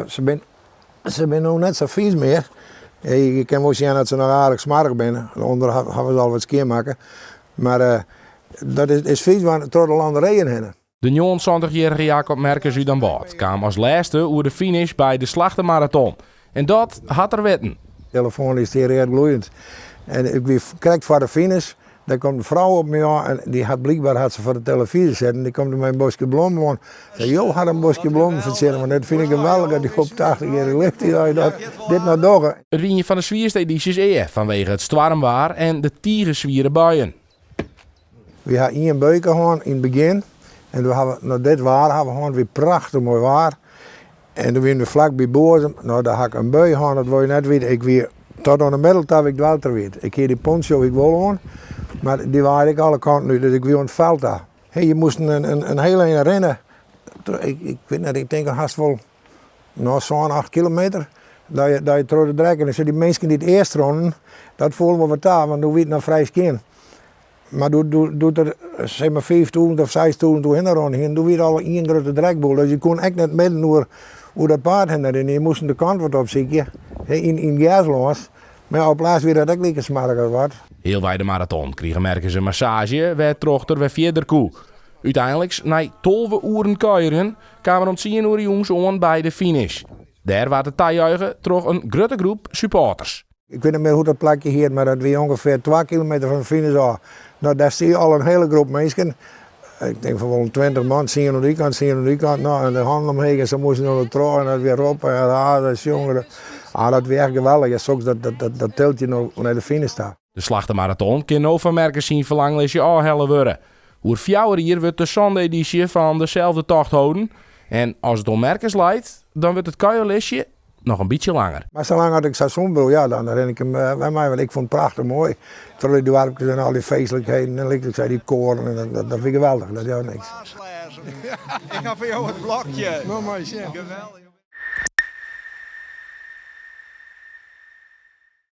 Se binne se binne no net sa fiis mear. Je kinne wol sjen dat se noch aardich smoarch binne. Under hawwe se al wat skjinmakke. Mar dat is fiis troch de landerijen hinne. De 79-jierrige Jacob Merkens út Damwâld kaam as lêste oer de finish by de Slachtemaraton. En dat hat er witten. Telefoan dy stie readgloeiend. En ik wie krekt foar de finish. Dêr komt in frou op my ôf en dy hat blykber hat se foar de telefyzje sitten. Dy komt mei in boskje blommen oan. Sei, jo hawwe in boskje blommen fertsjinne, want dat fyn ik geweldich dat jo op 80-jierrige leeftiid dat dit noch dogge. It wie ien fan de swierste edysjes ea fanwege it stoarmwaar en de tige swiere buien. Wy ha ien buike hân yn it begjin en doe hawwe we noch dit waar hawwe hân, it wie prachtich moai waar. En doe wiene we flak by Boazum, no dêr ha ik in bui hân, dat wol je net witte. Ik wie tot oan de middel ta wie ik dweiltrochwiet. Ik hie dy poncho hie ik wol oan, mar dy waaide ek alle kanten út, dus ik wie oan it fel ta. Hey, je moasten in hiel ein rinne, ik, ik wit net, ik tink hast wol no sân, acht kilometer, dat je, dat je troch de drek en dy minsken dy't earst rûnen, dat foel wol wat ta, want doe wie it noch frij skjin. Mar doe, doe, doe't der sis mar 5000 of 6000 oerhinne rûn hienen, doe wie it al ien grutte drekboel. Dus je koenen ek net midden oer, oer dat paad hinne rinne. Je moasten de kant wat opsykje, yn, yn gers lâns. Mar ja, op laatst wie dat ek like smoarch as wat. Healwei de maraton krige Merkens in massaazje, wêrtroch't er wer fierder koe. Uteinliks, nei 12 oeren kuierjen, kaam er om tsien oere jûns oan by de finish. Dêr waard er tajuige troch in grutte groep supporters. Ik wit net mear hoe't dat plakje hiet, mar dat wie ûngefear 2 kilometer fan de finish ôf. No, dêr stie al in hiele groep minsken. Ik tink fan wol in 20 man, tsien oan dy kant, tsien oan dy kant. No, en de hannen omheech en se moasten oan de troch en dat wie roppe en raze en sjongen. Ah, dat wie echt geweldich. Ja, soks dat, dat, dat, dat tilt je no nei de finish ta. De Slachtemaraton kin no fan Merkens syn ferlanglistje ôfhelle wurde. Oer fjouwer jier wurdt de sânde edysje fan deselde tocht holden. En as it oan Merkens leit, dan wurdt it kuierlistje noch in bytsje langer. Mar salang as ik sa sûn bliuw, ja, dan rin ik him wer mei, want ik fûn it prachtich moai. Troch dy doarpkes en al dy feestlikheden en lyk ik sei, dy koaren, en dat, dat wie geweldich, dat jout niks. Ik ha foar jo it blokje. Geweldig.